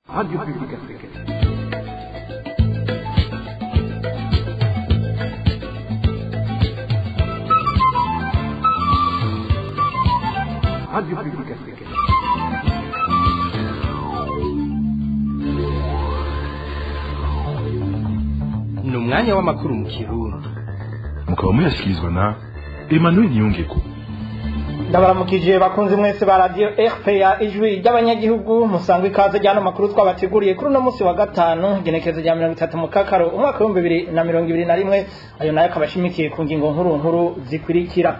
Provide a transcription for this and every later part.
Radio Publique Africaine. Radio Publique Africaine. Ni umwanya w'amakuru mu Kirundi, mukaba muyashyikirizwa na Emmanuel Niyongeko. Ndabaramukije bakunzi mwese ba Radio RPA, Ijwi ry'Abanyagihugu. Musangwa ikaze ryano makuru twabateguriye kuri uno munsi wa gatanu, igenekerezo rya 30 mu kakaro umwaka w'2021. Ayo nayo akaba ashimikiye ku ngingo nkuru nkuru zikurikira: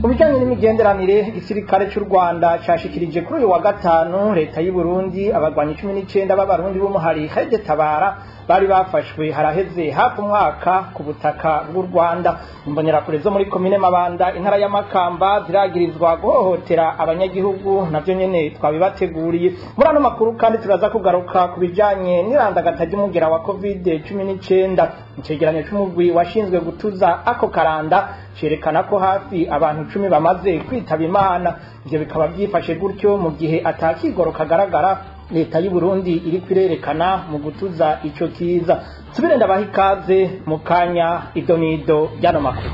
Mu bijanye n'imigenderanire, igisirikare c'u Rwanda cashikirije kuri uyu wa gatanu leta y'u Burundi abagwanyi 19 b'Abarundi b'umuhari Hede Tabara bari bafashwe haraheze hafi umwaka ku butaka bw'u Rwanda. Imbonerakure zo muri komine Mabanda, intara ya Makamba, ziragirizwa guhohotera abanyagihugu, navyo nyene twabibateguriye muri ano makuru. Kandi turaza kugaruka ku bijanye n'irandagata ry'umugera wa Covid 19. Icegeranyo c'umugwi washinzwe gutuza ako karanda cerekana ko hafi abantu 10 bamaze kwitaba Imana. Ivyo bikaba vyifashe gutyo mu gihe atakigoro kagaragara leta y'u Burundi iri kwirerekana mu gutuza ico kiza. Subire ndabaha ikaze mu kanya, idonido ryano makuru.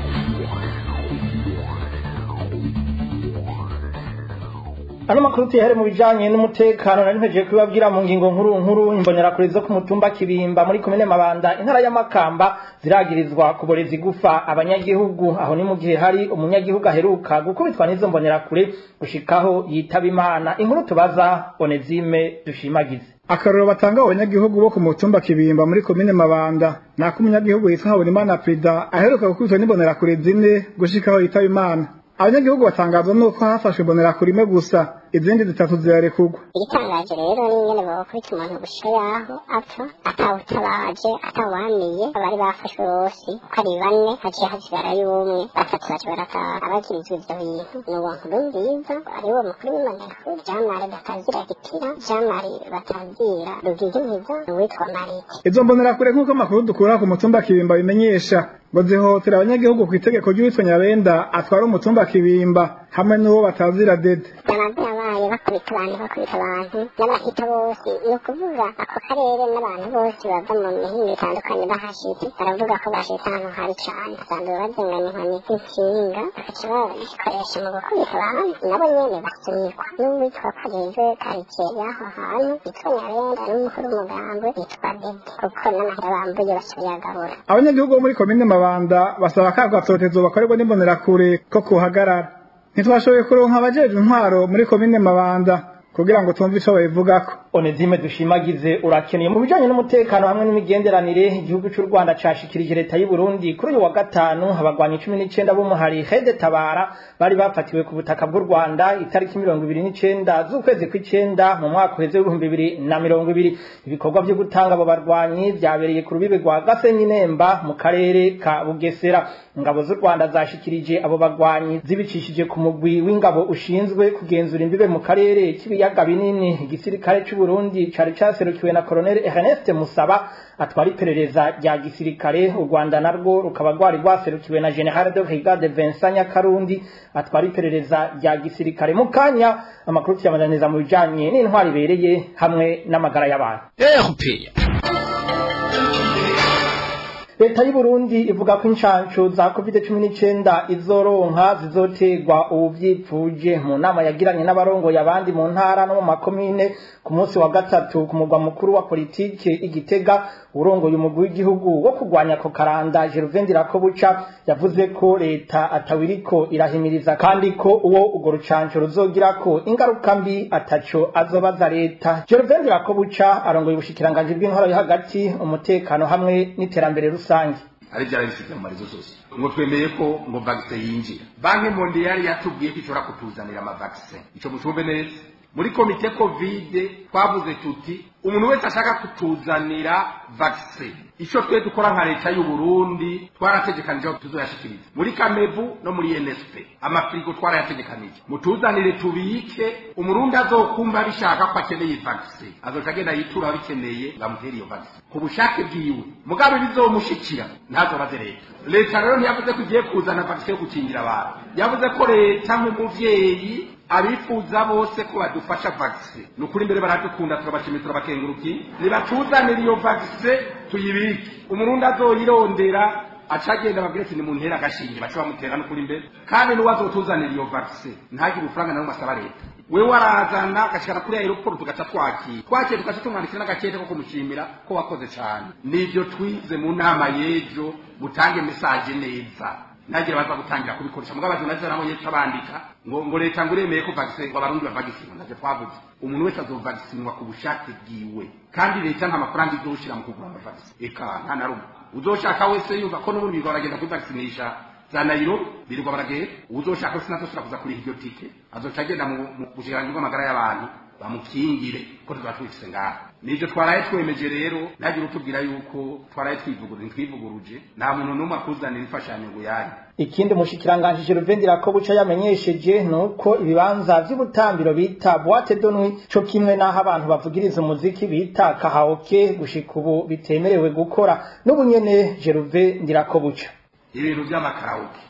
Ano makuru tuyahere mu bijanye n'umutekano. Nari mpejeje kubabwira mu ngingo nkuru nkuru, imbonerakure zo ku mutumba Kibimba muri komine Mabanda, intara ya Makamba, ziragirizwa kuboreza igufa abanyagihugu. Aho ni mu gihe hari umunyagihugu aheruka gukubitwa n'izo mbonerakure gushikaho yitaba Imana. Inkuru tubaza Onezime Dushimagize. Akarorero batanga abanyagihugu bo ku mutumba Kibimba muri komine Mabanda nako umunyagihugu yitwa Habonimana Prida aheruka gukubitwa n'imbonerakure zine gushikaho yitaba Imana. Abanyagihugu batangazwa nuko hafashwe imbonerakure imwe gusa, izindi zitatu zirarekurwa. Igitangaje rero ni ingene bokubita umuntu gushika yaho apfa atawutabaje, atawamiye. Abari bafashwe bose uko ari bane haciye hasigarayo umwe, batatu baca barataha. Abagirizwa ivyo bintu ni uwo Nkurunziza ari wo mukuru w'imbonerakure, Jean Marie Batazira Gitira, Jean Marie Batazira Rugigimiza, uwitwa Marite. Izo mbonerakure, nk'uko amakuru dukura ku mutumba Kibimba bimenyesha, ngo zihohotera abanyagihugu ku itegeko ry'uwitwa Nyabenda atwara umutumba Kibimba hamwe n'uwo batazira Dede. Yabaye bakubita abantu, bakubita abantu n'abahita bose, ni ukuvuga ako karere n'abantu bose bava mu mihingo itandukanye bahashitse baravuga ko bashitse ahantu habi cane. Basanzwe bazingana inkoni z'intsinga, bagaca bazikoresha mu gukubita abantu. Nabo nyene basunikwa n'uwitwa ko ajejwe karitsiye y'aho hantu yitwa Nyabenda n'umukuru w'umugambwe yitwa Dede, kuko n'amahera bambuye baca bayagabura. Abanyagihugu bo muri komine Mabanda basaba ko agatotezo bakorerwa n'imbonerakure ko kuhagarara. Ntitwashoboye kuronka abajejwe intwaro muri komine Mabanda kugira ngo twumve ico babivugako. Onezime Dushimagize, urakeneye. Mu bijanye n'umutekano hamwe n'imigenderanire, igihugu c'u Rwanda cashikirije leta y'u Burundi kuri uyu wa gatanu abagwanyi 19 b'umuhari Hede Tabara bari bafatiwe ku butaka bw'u Rwanda itariki 29 z'ukwezi kw'icenda mu mwaka uheze w'2020. Ibikorwa vyo gutanga abo barwanyi vyabereye ku rubibe rwa Gasenyi Nemba mu karere ka Bugesera. Ingabo z'u Rwanda zashikirije abo bagwanyi zibicishije ku mugwi w'ingabo ushinzwe kugenzura imbibe mu karere k'ibiyaga binini. Igisirikare c'u Burundi cari caserukiwe na Colonel Ernest Musaba atwara iperereza rya gisirikare. U Rwanda narwo rukaba rwari rwaserukiwe na General de Brigade Vincent Nyakarundi atwara iperereza rya gisirikare. Mu kanya amakuru tuyabandaniriza mu bijanye n'intwari ibereye hamwe n'amagara y'abantu. RPA. Leta y'u Burundi ivuga ko incanco za Covid-19 izoronka zizoterwa uwuvyipfuje. Mu nama yagiranye n'abarongoye abandi mu ntara no mu makomine ku munsi wa gatatu ku mugwa mukuru wa politike Igitega, urongoye umugwi w'igihugu wo kurwanya ko karanda, Gervais Ndirakobuca, yavuze ko leta atawiriko irahimiriza, kandi ko uwo urwo rucanco ruzogirako ingaruka mbi ataco azobaza leta. Gervais Ndirakobuca arongoye ubushikiranganji bw'intwaro yo hagati, umutekano hamwe n'iterambere rusange. Ari byarabisize mu marizo zose ngo twemeye ko ngo vaccin yinjira. Banque mondiale yatubwiye ko ishobora kutuzanira ama vaccin. Ico mucumve neza, muri comité Covid twavuze tuti Umuntu wese ashaka kutuzanira vaccine, ico twe dukora nka leta y'u Burundi twarategekanije aho tuzoyashikiriza muri Kamebu no muri NSP. Amafrigo twarayategekanije, mutuzanire tubike. Umurundi azokumva bishaka ko akeneye vaccine azoca agenda yitura abikeneye bamutere iyo vaccine ku bushake bwiwe, mugabe bizomushikira ntazobaze leta. Leta rero ntiyavuze ko igiye kuzana vaccine yo gukingira abantu, yavuze ko leta nk'umuvyeyi abifuza bose ko badufasha vaccine. Nukuri imbere baradukunda, turabashimiye, turabakengurukiye. Nibatuzanire iyo vaccine tuyibike, umurundi azoyirondera acagenda babwire ati nimuntera agashinge, bace bamutera. Nukuri imbere kandi n'uwazotuzanira iyo vaccine ntagire ubufaranga nawe asaba leta, wewe arazana agashikana kuri aeroport tugaca twakira tugaca tumwandikira n'agakete ko kumushimira ko wakoze cane. Nivyo twize mu nama y'ejo, mutange message neza, nagira baza gutangira kubikoresha. Mugabo abajournaliste nabo yeca bandika ngo leta ngo iremeye ko vaccine, ngo abarundi bavagisinwa. Ntacyo twavuze, umuntu wese azovagisinwa ku bushake bwiwe, kandi leta nta mafaranga izoshira mu kugura amavaccine, eka nta na rumwe. Uzoshaka wese yumva ko n'ubundi birirwa baragenda kwivacinisha za Nairobi, birirwa baragenda. Uzoshaka wese natosubira kuza kuriha iryo tike, azoca agenda mu bushikiranganji bw'amagara y'abantu bamukingire, ko tuzaba tubifise ngaha. Nivyo twaraye twemeje rero, ntagire utubwira yuko twaraye twivuguruje. Ntitwivuguruje, nta muntu n'umwe akuzanira imfashanyo ngo yanyu. Ikindi umushikiranganji Gervais Ndirakobuca yamenyesheje nuko ibibanza vy'ubutambiro bita boîte de nuit co kimwe n'aho abantu bavugiriza umuziki bita karaoke gushika ubu bitemerewe gukora. N'ubu nyene Gervais Ndirakobuca: Ibintu vy'amakaraoke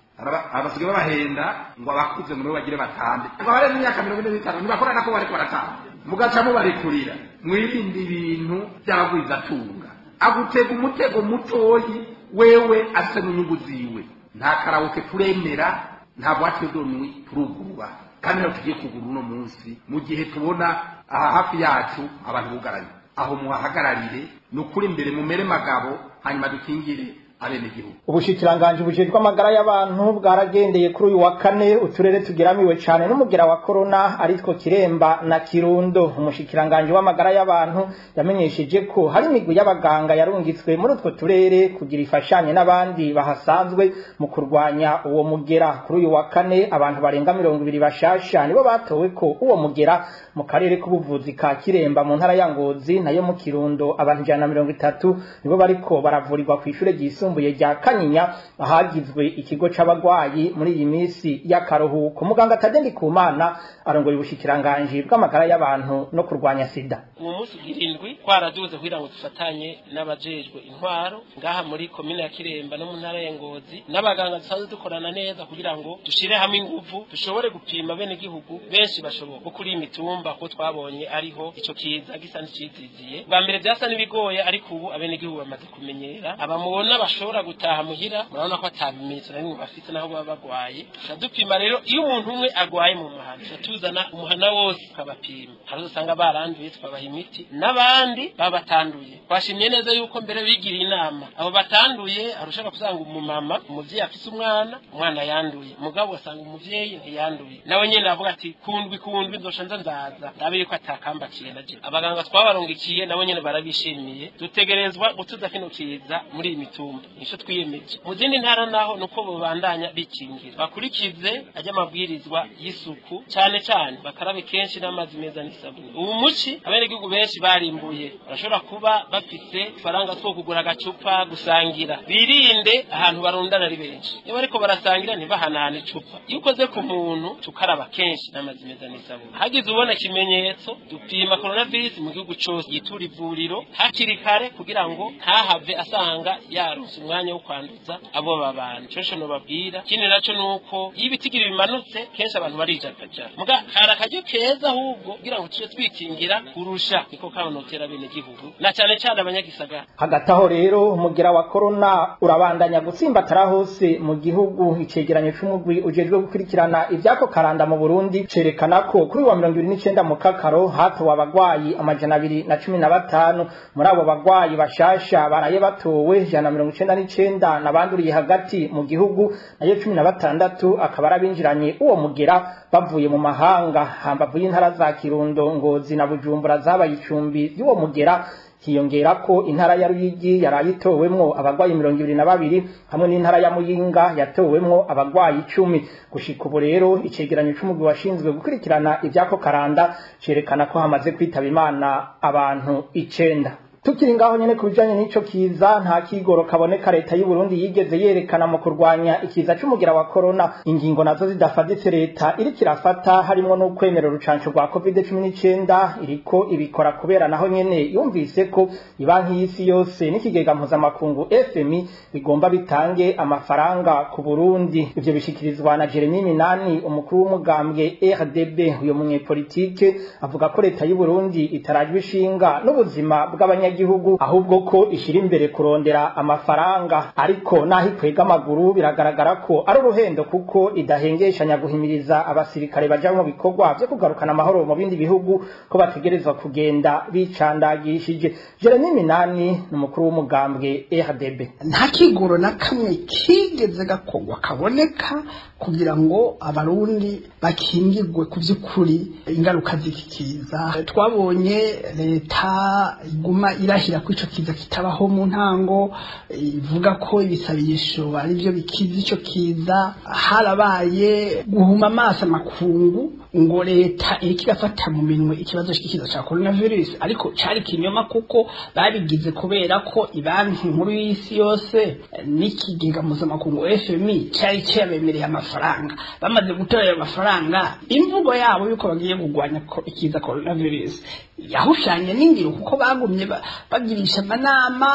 abasigaye babahenda ngo abakuze ngo nibo bagire batambe, ngo abarenze imyaka 45 ntibakora nako bariko baratamba, mugaca mubarekurira. Mwirinde ibintu vy'abagwizatunga, agutega umutego mutoyi wewe afise n'inyungu ziwe. Nta karaoke turemera, nta boîte de nuit turugurura, kandi nayo tugiye kugura uno munsi mu gihe tubona aha hafi yacu abantu bugaranye. Aho muhahagararire ni ukuri imbere mumere magabo, hanyuma dukingire abenegihugu. Ubushikiranganji bujejwe amagara y'abantu bwaragendeye kuri uyu wa kane uturere tugeramiwe cane n'umugera wa corona, aritwo Kiremba na Kirundo. Umushikiranganji w'amagara y'abantu yamenyesheje ko hari imigwi y'abaganga yarungitswe muri utwo turere kugira ifashanye n'abandi bahasanzwe mu kurwanya uwo mugera. Kuri uyu wa kane abantu barenga 20 bashasha nibo batowe ko uwo mugera mu karere k'ubuvuzi ka Kiremba mu ntara ya Ngozi, nayo mu Kirundo abantu 130 nibo bariko baravurirwa kw'ishure ryisumbuye rya Kanyinya, ahagizwe ikigo c'abagwayi muri iyi minsi y'akaruhuko. Muganga Tade Ndikumana arongoye ubushikiranganji bw'amagara y'abantu no kurwanya sida. Uwo munsi 7 twaraduze kugira ngo dufatanye n'abajejwe intwaro ngaha muri komine ya Kiremba no mu ntara ya Ngozi n'abaganga dusanzwe dukorana neza, kugira ngo dushire hamwe inguvu dushobore gupima bene gihugu benshi bashoboka kuri iyi mitumba, ko twabonye ariho ico kiza gisa n'iciziziye. Bwa mbere vyasa n'ibigoye, ariko ubu abene gihugu bamaze kumenyera. Abamubona bashobora gutaha muhira, murabona ko atabimenyetso na bimwe bafite naho baba bagwaye. Dupima rero, iyo umuntu umwe agwaye mu muhana tuzana umuhana wose tukabapima, hari usanga baranduye tukabaha imiti, n'abandi baba batanduye. Twashimye neza yuko mbere bigiriye inama abo batanduye. Arushaka kusanga umumama umuvyeyi afise umwana, umwana yanduye, mugabo asanga umuvyeyi ntiyanduye, nawe nyene avuga ati kundwi kundwi nzosha nza nzaza ndabe yuko atakambakiye. Naje abaganga twabarungikiye nabo nyene barabishimiye. Dutegerezwa gutuza kino kiza muri iyi mitumba, nico twiyemeje. Mu zindi ntara naho nuko bobandanya bikingira, bakurikize ajya amabwirizwa y'isuku, cyane cyane bakarabe kenshi n'amazi meza n'isabune. Ubu muci abenegihugu benshi barimbuye, barashobora kuba bafise ifaranga two kugura agacupa gusangira. Birinde ahantu barundana ari benshi, iyo bariko barasangira ntibahanahane icupa. Iyo ukoze ku muntu tukaraba kenshi n'amazi meza n'isabune. Hagize ubona ikimenyetso, dupima coronavirus mu gihugu cose, yitura ivuriro hakiri kare kugira ngo ntahave asanga yaronse umwanya wo kwanduza abo babana. Ico nobabwira ikindi naco nuko iyo ibitigiri bimanutse kenshi abantu barijagajara, muga hari akaryo keza ahubwo kugira ngo tuje twikingira kurusha, niko kanotera bene gihugu na cane cane abanyagisagara. Hagati aho rero umugera wa corona urabandanya gutsimbatara hose mu gihugu. Icegeranyo c'umugwi ujejwe gukurikirana ivyako karanda mu Burundi cerekana ko kuri wa 29 mu Kakaro hatowe abagwayi 215. Muri abo bagwayi bashasha baraye batowe, 199 nabanduriye hagati mu gihugu, nayo 16 akaba arabinjiranye uwo mugera bavuye mu mahanga. Hambavu y'intara za Kirundo, Ngozi na Bujumbura zabaye icumbi y'uwo mugera, Hiyongera ko intara ya Ruyigi yarayitowemwo abagwayi 22 hamwe n'intara ya Muyinga yatowemwo abagwayi 10. Gushika ubu rero icegeranyo c'umugwi washinzwe gukurikirana ivyako karanda cerekana ko hamaze kwitaba Imana abantu 9. Tukiri ngaho nyene ku bijanye n'ico kiza, nta kigoro kaboneka leta y'u Burundi yigeze yerekana mu kurwanya ikiza c'umugira wa corona. Ingingo nazo zidafaditse leta iriko irafata, harimwo no kwemera urucanco rwa COVID-19, iriko ibikora kubera naho nyene yumvise ko ibanki y'isi yose n'ikigega mpuzamakungu FMI bigomba bitange amafaranga ku Burundi. Ivyo bishikirizwa na Jeremy Minani, umukuru w'umugambwe RDB. Uyo munyepolitike avuga ko leta y'u Burundi itarajwe ishinga n'ubuzima bw'abanya gihugu, ahubwo ko ishira imbere kurondera amafaranga. Ariko naho ikwega amaguru, biragaragara ko ari uruhendo, kuko idahengeshanya guhimiriza abasirikare baja mu bikorwa vyo kugarukana amahoro mu bindi bihugu ko bategerezwa kugenda bicandagishije. Jeremy Minani ni umukuru w'umugambwe RDB. Nta kigoro na kamwe kigeze gakorwa kaboneka kugira ngo abarundi bakingirwe ku vy'ukuri ingaruka z'iki kiza. Twabonye leta iguma irahira ko ico kiza kitabaho mu ntango, ivuga ko ibisabisho ari byo bikiza ico kiza. Harabaye guhuma amaso amakungu ngo leta iriko irafata mu minwe ikibazo c'ikiza ca coronavirus, ariko cari kinyoma, kuko babigize kubera ko ibanki nkuru y'isi yose n'ikigega mpuzamakungu FMI cari cabemereye amafaranga. Bamaze gutora ayo mafaranga, imvugo yabo yuko bagiye kugwanya ikiza coronavirus yahushanye n'ingiro, kuko bagumye bagirisha amanama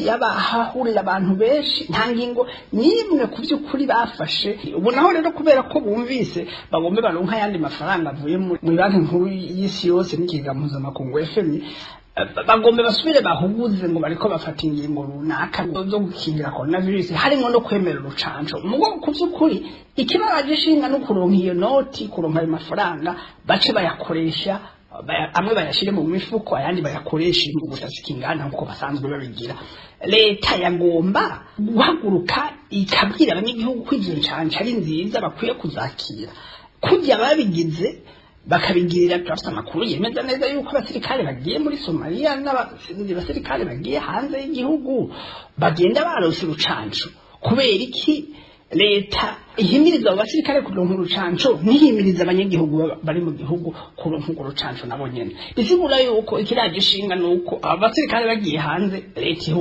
y'abahahurira abantu benshi, nta ngingo n'imwe ku vy'ukuri bafashe. Ubu naho rero kubera ko bumvise bagombe baronka ayandi mafaranga avuye muri banki nkuru y'isi yose n'ikigega mpuzamakungu FMI, bagombe basubire bahuguze ngo bariko bafata ingingo runaka zo gukingira coronavirus, harimo no kwemera urucanco. Mugo ku vy'ukuri ikibabaje ishinga no kuronka iyo noti, kuronka ayo mafaranga, bace bayakoresha, amwe bayashire mu mifuko, ayandi bayakoreshe mu gusasika inganda nkuko basanzwe babigira. Leta yagomba guhaguruka ikabwira abanyagihugu ko izo ncanco ari nziza, bakwiye kuzakira kurya babigize bakabigirira. Turafite amakuru yemeza neza yuko abasirikare bagiye muri Somalia n'abasirikare basirikare bagiye hanze y'igihugu bagenda baronse urucanco. Kubera iki leta ihimiriza abo basirikare kuronka urucanco, ntihimiriza abanyagihugu bari mu gihugu kuronka urwo rucanco nabo nyene? Bisigura yuko ikiraje ishinga nuko abo basirikare bagiye hanze leta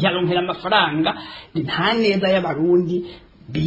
yaronkera amafaranga, nta neza y'abarundi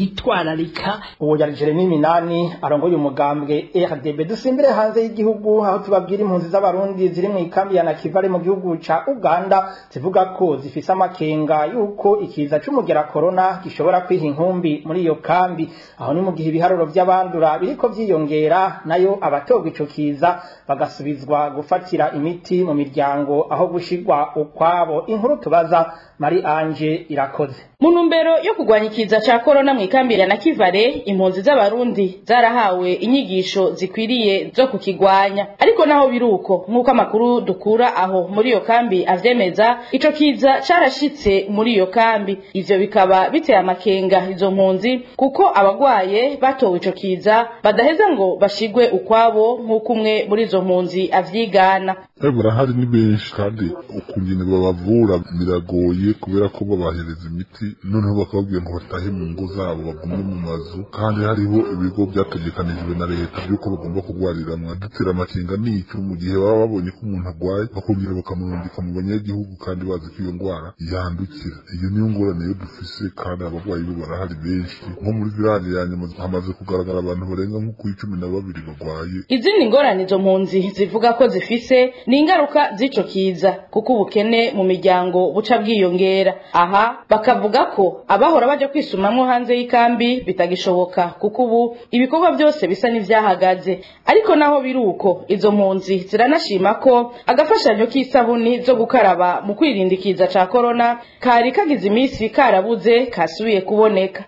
bitwararika. Uwo yari Jeremy Minani arongoye umugambwe RDB. Dusimbire hanze y'igihugu, aho tubabwira impunzi z'abarundi ziri mu ikambi ya Nakivale mu gihugu ca Uganda zivuga ko zifise amakenga yuko ikiza c'umugera corona gishobora kwiha inkumbi muri iyo kambi. Aho ni mu gihe ibiharuro vy'abandura biriko vyiyongera, nayo abatorwa ico kiza bagasubizwa gufatira imiti mu miryango aho gushigwa ukwabo. Inkuru tubaza Marie Ange Irakoze. Mu ntumbero yo kurwanya ikiza ca corona mu ikambi ya Nakivale, impunzi z'abarundi zarahawe inyigisho zikwiriye zo kukigwanya. Ariko naho biruko, nk'uko amakuru dukura aho muri iyo kambi avyemeza, ico kiza carashitse muri iyo kambi. Ivyo bikaba biteye amakenga izo mpunzi, kuko abagwaye batowe ico kiza badaheza ngo bashigwe ukwabo, nk'uko umwe muri izo mpunzi avyigana. Barahari ni benshi, kandi ukungene babavura biragoye, kubera ko babahereza imiti noneho bakababwira ngo batahe mu ngo zabo, bagume mu mazu, kandi hariho ibigo byategekanijwe na leta by'uko bagomba kurwariramwo. Dutera amakenga n'icyo mu gihe baba babonye ko umuntu agwaye, bakongera bakamurungika mu banyagihugu kandi bazi ko iyo ndwara yandukira. Iyo niyo ngorane yo dufise, kandi abarwayi bo barahari benshi. Nko muri village ya nyuma hamaze kugaragara abantu barenga nko kuri 12 bagwaye. Izindi ngorane izo mpunzi zivuga ko zifise ni ingaruka z'ico kiza, kuko ubukene mu miryango buca bwiyongera. Aha bakavuga ko abahora baja kwisumamwo hanze y'ikambi bitagishoboka, kuko ubu ibikorwa byose bisa n'ivyahagaze. Ariko naho biruko, izo mpunzi ziranashima ko agafashanyo k'isabuni zo gukaraba mu kwirinda ikiza ca corona kari kagize imisi karabuze kasubiye kuboneka.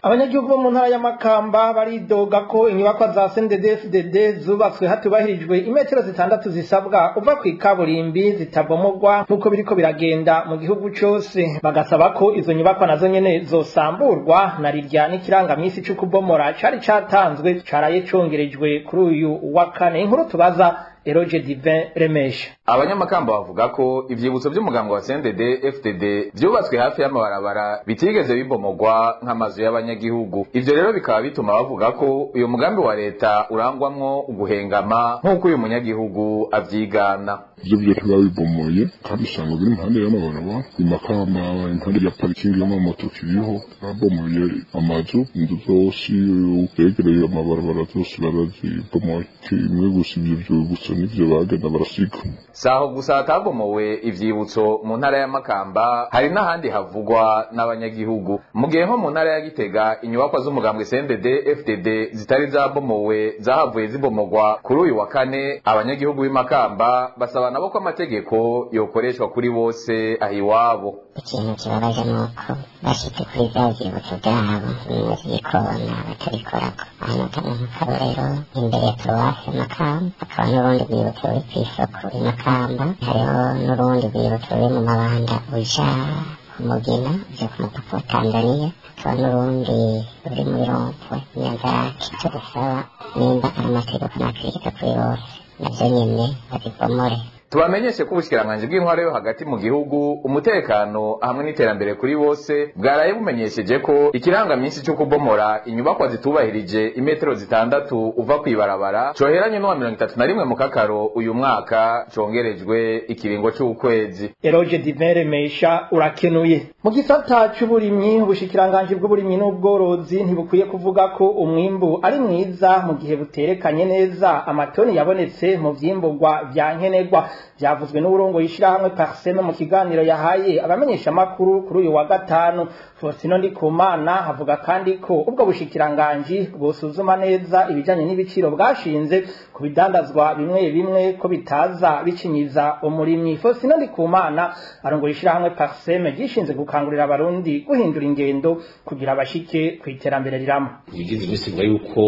Abanyagihugu bo mu ntara y'Amakamba baridoga ko inyubakwa za CNDD-FDD zubatswe hatubahirijwe imetero 6 zisabwa uva ku ikaburimbi zitabomogwa nk'uko biriko biragenda mu gihugu cose, bagasaba ko izo nyubakwa nazo nyene zosamburwa. Na rirya n'ikirangamisi c'ukubomora cari catanzwe caraye congerejwe kuri uyu wa kane. Inkuru tubaza Eroge Divin Remesha. Abanyamakamba bavuga ko ivyibutso vy'umugambo wa CNDD FDD vyubatswe hafi y'amabarabara bitigeze bibomogwa nk'amazu y'abanyagihugu. Ivyo rero bikaba bituma bavuga ko uyu mugambi wa leta urangwamwo uguhengama, nk'uko uyu munyagihugu avyigana. Ivyo vyose babibomoye kandi usanga biri impande y'amabarabara, imakamba impande ya parikingi y'amamoto kiriho. Babomoye amazu, inzu zose zegereye amabarabara zose barazibomoye, kimwe gusa ivyo vyibutso nivyo bagenda barasiga. Saho gusa hatabomowe ivyibutso mu ntara ya Makamba, hari n'ahandi havugwa n'abanyagihugu. Mu gihe nko mu ntara ya Gitega inyubakwa z'umugambwe CNDD FDD zitari zabomowe zahavuye zibomogwa kuri uyu wa kane, abanyagihugu b'i Makamba basaba nabo ko amategeko yokoreshwa kuri bose aho iwabo. Ikintu kibabaje ni uko bashitse kuri bya vyibutso vyabo bimwe vy'ikona batabikorako. Ahantu kamwe nk'akarorero, imbere ya paruwasi Makamba hakaba n'urundi rwibutso ruri kw'isoko i Makamba, hariho n'urundi rwibutso ruri mu Mabanda uja Mugina uja ku mupaka wa Tanzania, hakaba n'urundi ruri muri rond-point Nyanzarake. Ico dusaba, nimba ari amategeko nakurikiza kuri bose, navyo nyene bazibomore. Tubamenyeshe ko ubushikiranganji bw'intwaro yo hagati mu gihugu, umutekano hamwe n'iterambere kuri bose bwaraye bumenyesheje ko ikirangaminsi cyo kubomora inyubakwa zitubahirije imetero 6 uva kw'ibarabara coheranye n'uwa 31 mu Kakaro uyu mwaka congerejwe ikiringo c'ukwezi. Eroge Divin Remesha, urakenuye. Mu gisata c'uburimyi, ubushikiranganji bw'uburimyi n'ubworozi ntibukwiye kuvuga ko umwimbu ari mwiza mu gihe buterekanye neza amatoni yabonetse mu vyimburwa vya nkenerwa. Vyavuzwe n'uwurongoye ishirahamwe Parseme mu kiganiro yahaye abamenyeshamakuru kuri uyu wa gatanu. Faustino Ndikumana avuga kandi ko ubwo bushikiranganji bwosuzuma neza ibijanye n'ibiciro bwashinze ku bidandazwa bimwe bimwe, ko bitaza bicinyiza umurimyi. Faustino Ndikumana arongoye ishirahamwe Parseme ryishinze gukangurira abarundi guhindura ingendo kugira bashike ku iterambere rirama. Bigize imisigwa yuko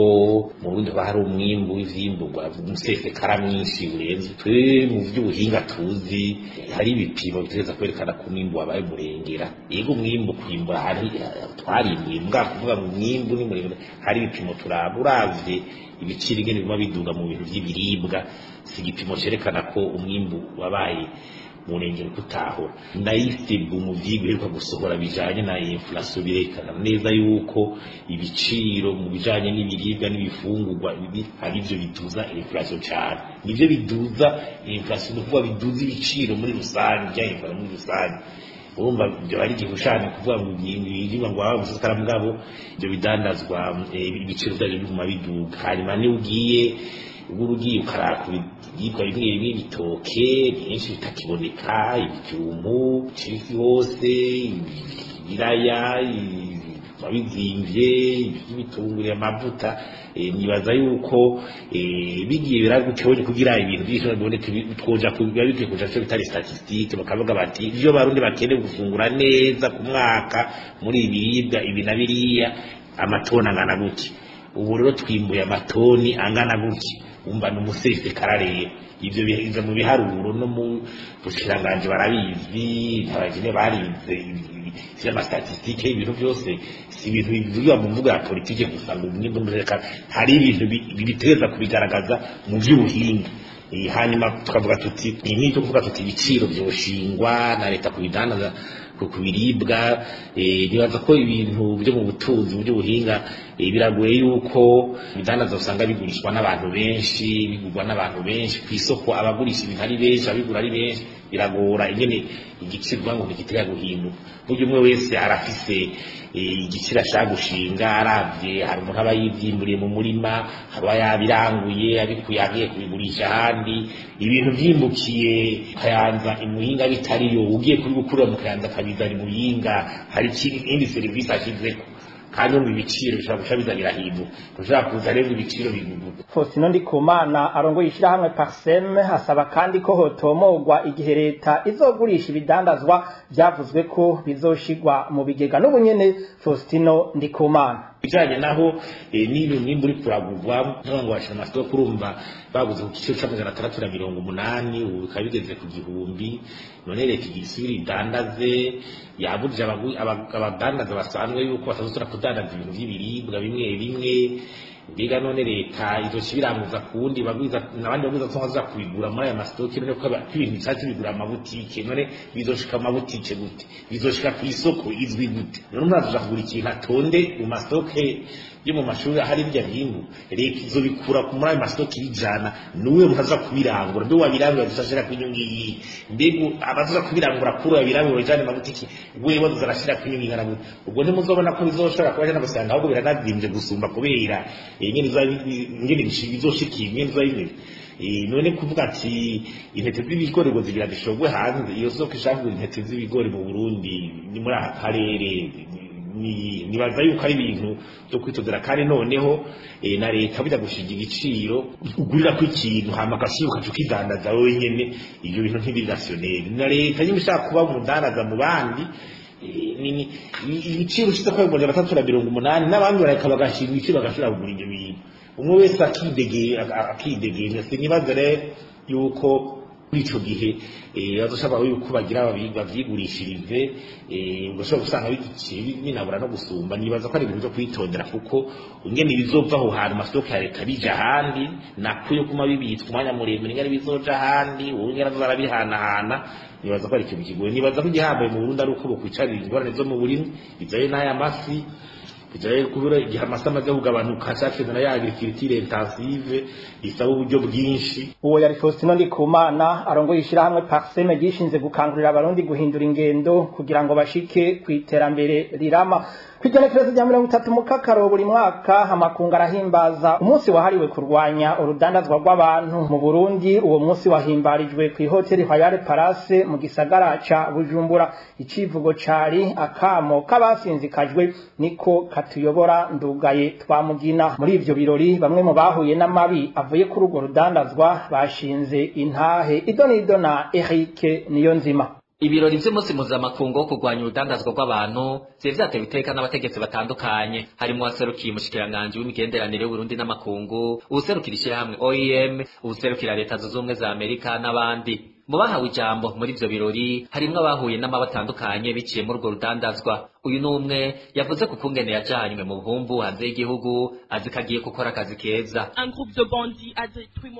mu Burundi haba hari umwimbu w'ivyimbugwa umusesekara mwinshi urenze. Twe mu vy'ubuhinga tuzi hari ibipimo bitegereza kwerekana ko umwimbu wabaye murengera. Yego, umwimbu kwimbura hari twarimbuye, mbwa kuvuga ngo umwimbu ni murengera hari ibipimo turaba. Uravye ibiciro ingene biguma biduga mu bintu vy'ibiribwa, si igipimo cerekana ko umwimbu wabaye murengera kutahora. Ndayisibu mu vyigwa iheruka gusohora bijanye na inflation birekana neza yuko ibiciro mu bijanye n'ibiribwa n'ibifungurwa ari byo biduza inflation cyane, nivyo biduza inflation, ni ukuvuga biduza ibiciro muri rusange bya inflation muri rusange. Urumva ibyo ari igishushanyo kuvuga ngo ibiribwa ngo waba umusekara, mugabo ibyo bidandazwa ibiciro byabyo biguma biduga. Hanyuma niyo ugiye ubwo ugiye ukarara ku biribwa bimwe bimwe, ibitoke byinshi bitakiboneka, ibijumbu isi hose, ibiraya bizimvye, ibitunguru, amavuta, nibaza yuko bigiye biragutyo kugira ibintu byinshi biboneke twoja kubiba bikwiye kuja cyo bitari statistique, bakavuga bati ivyo barundi bakeneye gufungura neza ku mwaka muri ibiribwa ibi na biriya amatoni angana gutya, ubu rero twimbuye amatoni angana gutya, umva ni umusesekara. Rero ivyo biza mu biharuro, no mu bushikiranganji barabizi, abagene barize vy'amastatistike. Ibintu byose si ibintu bivugwa mu mvugo ya politike gusa ngo umwimbu n'umutekano, hari ibintu bitegereza kubigaragaza mu vy'ubuhinga. Hanyuma tukavuga tuti ni cyo kuvuga tuti ibiciro vyoshingwa na leta kubidandaza ku biribwa. Nibaza ko ibintu byo mu butunzi, mu by'ubuhinga, biragoye yuko ibidandaza usanga bigurishwa n'abantu benshi, bigurwa n'abantu benshi ku isoko, abagurisha ibintu ari benshi, abigura ari benshi, biragora ingene igiciro ngo ntigitega guhinduka. Burya umwe wese arafise igiciro ashaka gushinga aravye. Hari umuntu aba yivyimburiye mu murima, hari uba yabiranguye abikuye agiye kubigurisha ahandi. Ibintu vyimbukiye Kayanza imuhinga bitariyo, ugiye kubigukurira mu Kayanza akabizana imuhinga, hari indi serivisi ashizeko, kandi mu ibiciro bishobora guca biza birahinduka, ushobora kuza rero ibiciro biguguka. Faustino Ndikumana arongoye ishirahamwe Parsem asaba kandi ko hotomogwa igihe leta izogurisha ibidandazwa vyavuzwe ko bizoshigwa mu bigega. N'ubu nyene Faustino Ndikumana. Bijanye naho niba umwimbu uri kuragurwa ngo bashira amasoko, urumva baguze ku giciro c'680, ubu bikaba bigeze ku 1000. None leta igira isubire idandaze? Yabujije abadandaza basanzwe yuko batazosubira kudandaza ibintu vy'ibiribwa bimwe bimwe. Mbega none leta izoca ibiranguza ku wundi bagwiza n'abandi bagwiza ko baza kubigura muri aya mastoke? None ko ibintu bisanzwe bigura amabutike, none bizoshika amabutike gute? Bizoshika ku isoko izwi gute? None umuntu azoja kugura ikintu atonde mu mastoke yo mu mashuri ahari birya bintu? Leta izobikura muri ayo mastoke ibijana nuwe muntu aza kubirangura? Mbe wabirangura azashira ku inyungu iyi? Mbega abazoza kubirangura kuri wabirangura bijane amabutike, wewe bazoza arashira ku inyungu ingana gute? Ubwo ntimuzobona ko bizoshobora kuba jana gusanga ahubwo biranazimvye gusumba, kubera nyene ingene bizoshikiye ingene bizoba bimeze. None kuvuga ati intete z'ibigori ngo zigira zishogwe hanze, iyo soko ishaka kugura intete z'ibigori mu Burundi ni muri aka karere, nibaza yuko ari ibintu byo kwitondera. Kandi noneho na leta bijya gushinga igiciro ugurira ko ikintu, hama agaciro ukaca ukidandaza wowe nyene, ibyo bintu ntibirasiyoneri. Na leta nyine ishaka kuba umudandaza mu bandi, ibiciro ushize ko 380, n'abandi bareka bagashinga ibiciro bagashobora kugura ibyo bintu, umwe wese akidegera. Sinibaza rero yuko muri ico gihe bazoshobora yuko bagira bavyigurishirize, ugashobora gusanga bigiciye binabura no gusumba. Nibaza ko ari ibintu vyo kwitondera, kuko ingene bizova aho hantu amasoko ya leta bija ahandi, nako yo kuma bibitswe umwanya muremure, ingene bizoja ahandi, uwo ingene azoza arabihanahana, nibaza ko ari ikintu kigoye. Nibaza ko igihambaye mu Burundi ari uko bokwicarira ingorane zo mu burimyi bijaye n'aya masi, bijaye kubura igihe amasi amaze kugabanuka, cacenda ya agriculture intensive isaba uburyo bwinshi. Uwo yari Faustino Ndikumana arongoye ishirahamwe Parseme ryishinze gukangurira abarundi guhindura ingendo kugira ngo bashike ku iterambere rirama. Kw'igenekerezo rya 30 Mukakaro buri mwaka, amakungu arahimbaza umunsi wahariwe kurwanya urudandazwa rw'abantu. Mu Burundi uwo munsi wahimbarijwe ku ihoteli Royal Palace mu gisagara ca Bujumbura. Icivugo cari akamo k'abasinzikajwe niko katuyobora ndugaye twamugina. Muri ivyo birori bamwe mu bahuye n'amabi avuye kuri urwo rudandazwa bashinze intahe. Idonido na Eric Niyonzima. Ibirori vy'umunsi mpuzamakungu wo kurwanya urudandazwa rw'abantu vyari vyatewe iteka n'abategetsi batandukanye, harimwo uwaserukiye umushikiranganji w'imigenderanire y'Uburundi n'amakungu, uwuserukira ishirahamwe OIM, uwuserukira Leta Zunze Ubumwe za Amerika n'abandi. Mu bahawe ijambo muri ivyo birori harimwo abahuye n'amabi atandukanye biciye muri urwo rudandazwa. Uyu ni umwe yavuze ku kungene yajanywe mu buhumbu hanze y'igihugu azi ko agiye gukora akazi keza.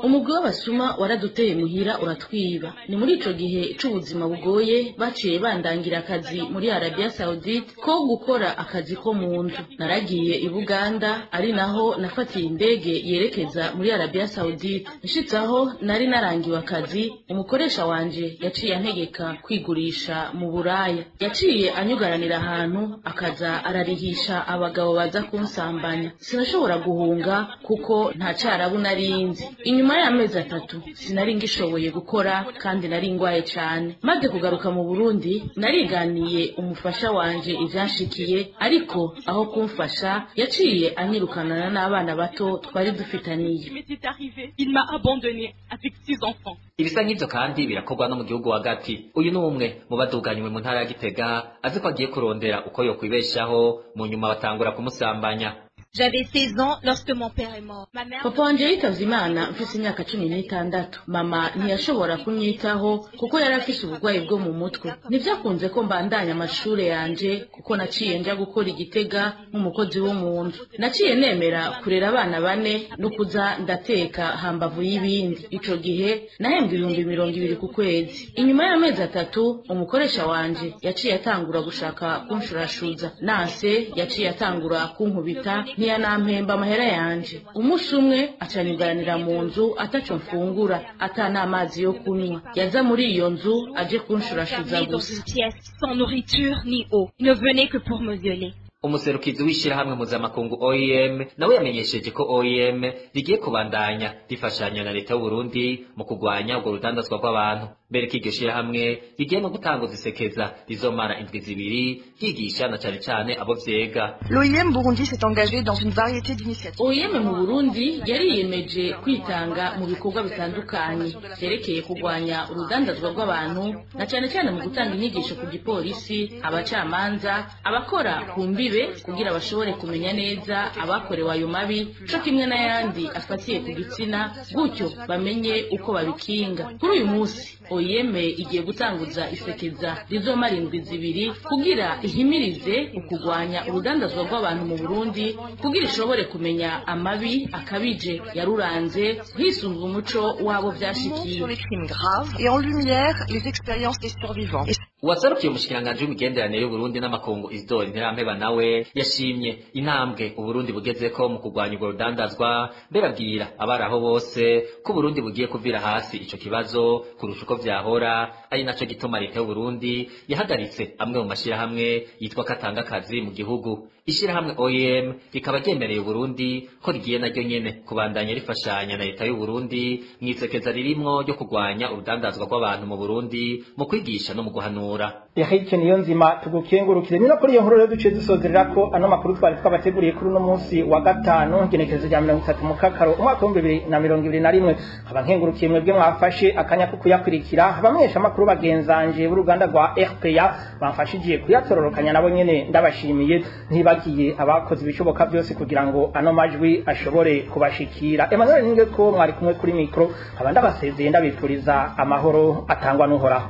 Umugwi w'abasuma waraduteye muhira uratwiba. Ni muri ico gihe c'ubuzima bugoye baciye bandangira akazi muri Arabia Saudite ko gukora akazi ko mu nzu. Naragiye i Buganda, ari naho nafatiye indege yerekeza muri Arabia Saudite. Nshitse aho nari narangiwe akazi, umukoresha wanje yaciye antegeka kwigurisha mu buraya. Yaciye anyugaranira ahantu akaza ararihisha abagabo baza kunsambanya. Sinashobora guhunga kuko nta carabu narinzi. Inyuma y'amezi 3 sinari ngishoboye gukora kandi nari ngwaye cane. Maze kugaruka mu Burundi nariganiye umufasha wanje ivyanshikiye, ariko aho kumfasha yaciye anyirukanana n'abana bato twari dufitaniye. Ibisa nk'ivyo kandi birakorwa no mu gihugu hagati. Uyu ni umwe mu baduganywe mu ntara ya Gitega azi ko agiye kurondera uko yokwibeshaho, mu nyuma batangura kumusambanya. J'avais 16 ans lorsque mon père est mort. Ma mère... Papa wanje yitavye Imana mfise imyaka 16. Mama ntiyashobora kunyitaho kuko yari afise uburwayi bwo mu mutwe. Ntivyakunze ko mbandanya amashure yanje kuko naciye nja gukora Igitega nk'umukozi wo mu nzu. Naciye nemera kurera abana bane no kuza ndateka hambavu y'ibindi. Ico gihe nahembwa 20,000 ku kwezi. Inyuma y'amezi 3 umukoresha wanje yaciye atangura gushaka kunshurashuza. Nanse yaciye atangura kunkubita, ntiyanampemba amahera yanje. Umunsi umwe acanyugaranira mu nzu ataco mfungura, ata n'amazi yo kunywa. Yaza muri iyo nzu aje kunshurashuza gusa. Umuserukizi w'ishirahamwe mpuzamakungu OIM nawe yamenyesheje ko OIM rigiye kubandanya rifashanya na leta y'u Burundi mu kurwanya urwo rudandazwa rw'abantu. Mbere ko iryo shirahamwe rigiye no gutanguza isekeza rizomara indwi 2 ryigisha na cane cane abo vyega. L'OIM Burundi s'est engagé dans une variété d'initiatives. OIM mu Burundi yariyemeje kwitanga mu bikorwa bitandukanye vyerekeye kurwanya urudandazwa rw'abantu, na cane cane mu gutanga inyigisho ku gipolisi, abacamanza, abakora ku mbibe kugira bashobore kumenya neza abakorewe ayo mabi co kimwe n'ayandi afatiye ku gitsina, gutyo bamenye uko babikinga. Kuri uyu munsi OIM igiye gutanguza isekeza rizomara indwi 2 kugira ihimirize ukugwanya urudandazwa rw'abantu mu Burundi, kugira ishobore kumenya amabi akabije yaruranze hisunzwe umuco wabo vyashikiye. Sur les crimes graves et en lumière les expériences des survivants. Uwaserukiye umushikiranganji w'imigenderanire y'Uburundi n'amakungu Isidore Ntirampeba nawe yashimye intambwe Uburundi bugezeko mu kurwanya urwo rudandazwa, mbere abwira abari aho bose ko Uburundi bugiye kuvira hasi ico kibazo kurusha uko vyahora, ari naco gituma leta y'Uburundi yahagaritse amwe mu mashirahamwe yitwa katanga akazi mu gihugu. Ishirahamwe OIM rikaba ryemereye Uburundi ko rigiye naryo nyene kubandanya rifashanya na leta y'Uburundi mw'isekeza ririmwo ryo kurwanya urudandazwa rw'abantu mu Burundi mu kwigisha no mu guhanura. Eric Niyonzima, tugukengurukire. Ni no kuri iyo nkuru rero duciye dusozerera ko ano makuru twari twabateguriye kuri uno munsi wa gatanu, igenekerezo rya 30 Mukakaro umwaka wa 2021. Nkaba nkengurukiye mwebwe mwafashe akanya ko kuyakurikira, abamenyesha amakuru bagenzanje b'uruganda rwa RPA bamfashije kuyatororokanya nabo nyene ndabashimiye, ntibagiye abakoze ibishoboka byose kugira ngo ano majwi ashobore kubashikira. Emmanuel Ninge ko mwari kumwe kuri mikro, nkaba ndabasezeye ndabipfuriza amahoro atangwa n'Uhoraho.